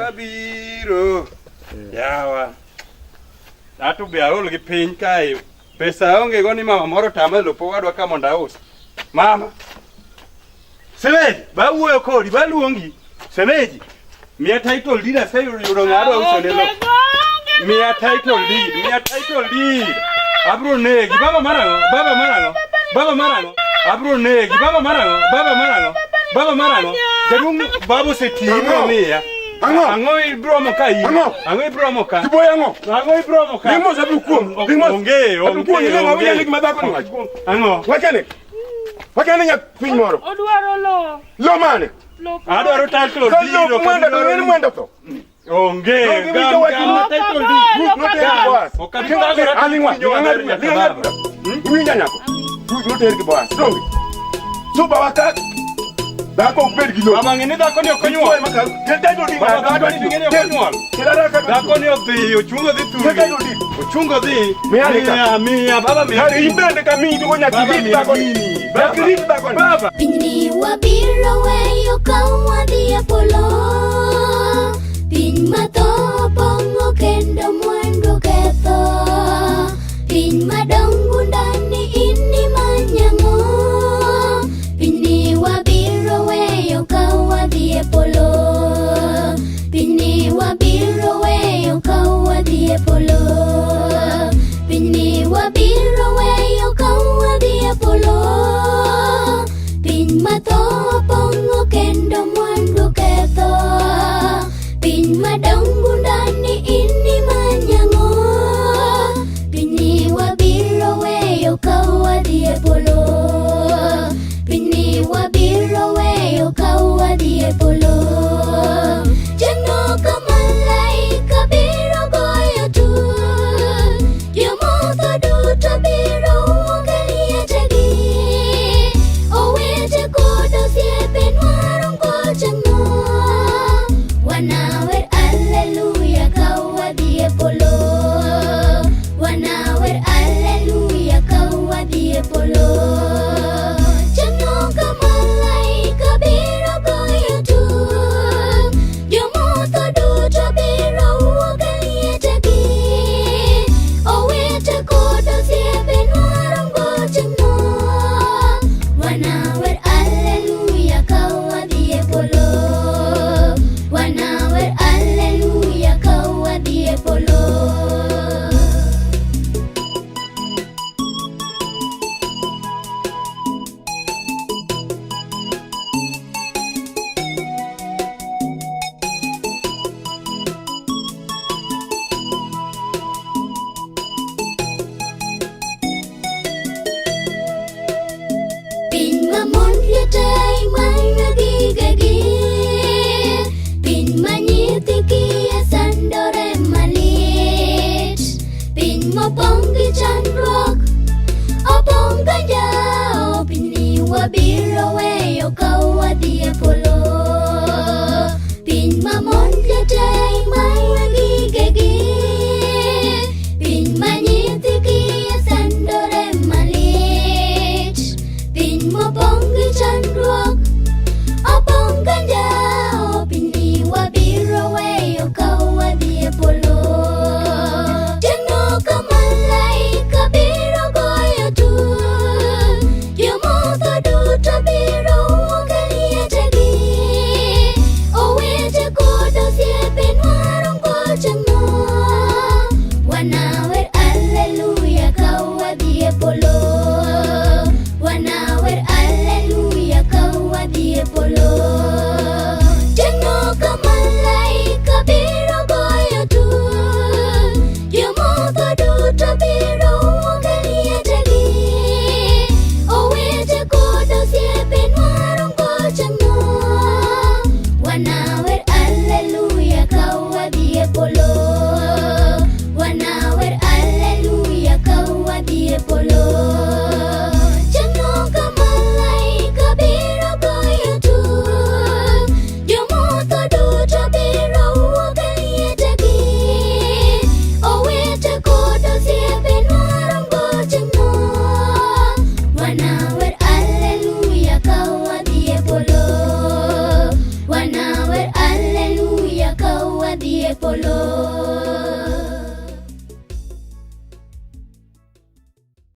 Wabiro. Yawa. Ato be aol gi piny kae. Pesa aonge go ni mama moro tama e lop owadwa ka mondo aus. Mama. Semeji, ba wuoyo kodi, ba luongi. Semeji, miya title deed aseyudo ng'a adwa uso ne lo. Miya title deed, miya title deed. Abro negi, baba marang'o, baba marang'o, baba marang'o. Abro negi, baba marang'o, baba marang'o, baba marang'o. Jaduong' baba oseti, ibro miya. Ang'o? Ang'o ibro mo ka in? Ang'o? Ang'o ibro mo ka? Kiboyo ang'o? Ang'o ibro mo ka? Ling mos abiro kuom. Ling mos. Onge, Abiro kuom. onge, Ling onge. mos. Gima dhako ni wacho. Ang'o? Wachane. Wachane nya piny moro. Odwaro lo. Lo mane? Lo. Adwaro title Ka deed. lo ok mwenda to adwaro- ng'en mwenda to. Onge. Donge Gam, winjo wach gam, ni- title deed. Ruth noter gi Boaz. Ok abi thagora Aling wa. winjo maber nyaka baba. Winja nyako. Ruth noter gi Boaz. Donge. So bawa ka dhako ok bed gi lowo. Baba ng'e ni dhako ni ok onyuol. Kel title deed. Baba dhako ni ng'e ni ok onyuol. Kel araka. Dhako ni odhi, ochungo dhi Kel thurgi. title deed. Ochungo dhi. Miya ni ka. Miya, miya, baba miya. Kare in bende ka miyi to nyaka Baba irit miya dhako ni. gini. Nyaka irit dhako ni. Baba. Pinyni wabiro weyo ka wadhi e polo. Piny ma tho opong'o kendo mwandu ketho. Piny madongo ndani in imanyang'o. Pinyni wabiro weyo ka wadhi e polo. Pinyni wabiro weyo ka wadhi e polo. Pinyni wabiro weyo ka wadhi e polo. Piny ma tho opong'o kendo mwandu ketho. Piny madongo ndani in imanyang'o. Pinyni wabiro weyo ka wadhi e polo. Pinyni wabiro weyo ka wadhi e polo. Chieng'no ka malaika biro goyo tung', jomotho duto biro wuok e lietegi. Owete kod osiepe nwarom kochang'o. Wanawer alleluya ka wadhi e polo. Wanawer alleluya ka wadhi e polo. Chieng'no ka malaika biro goyo tung', jomotho duto biro wuok e lietegi. Owete kod osiepe nwarom gochieng'no. Wanawer alleluya ka wadhi e polo. Wanawer alleluya ka wadhi e polo. Piny ma mon liete manyo gigegi. Piny ma nyithi kiye sandore malit. Piny mopong' gi chandruok, opong' gi njao. Pinyni wabiro weyo ka wadhi e polo.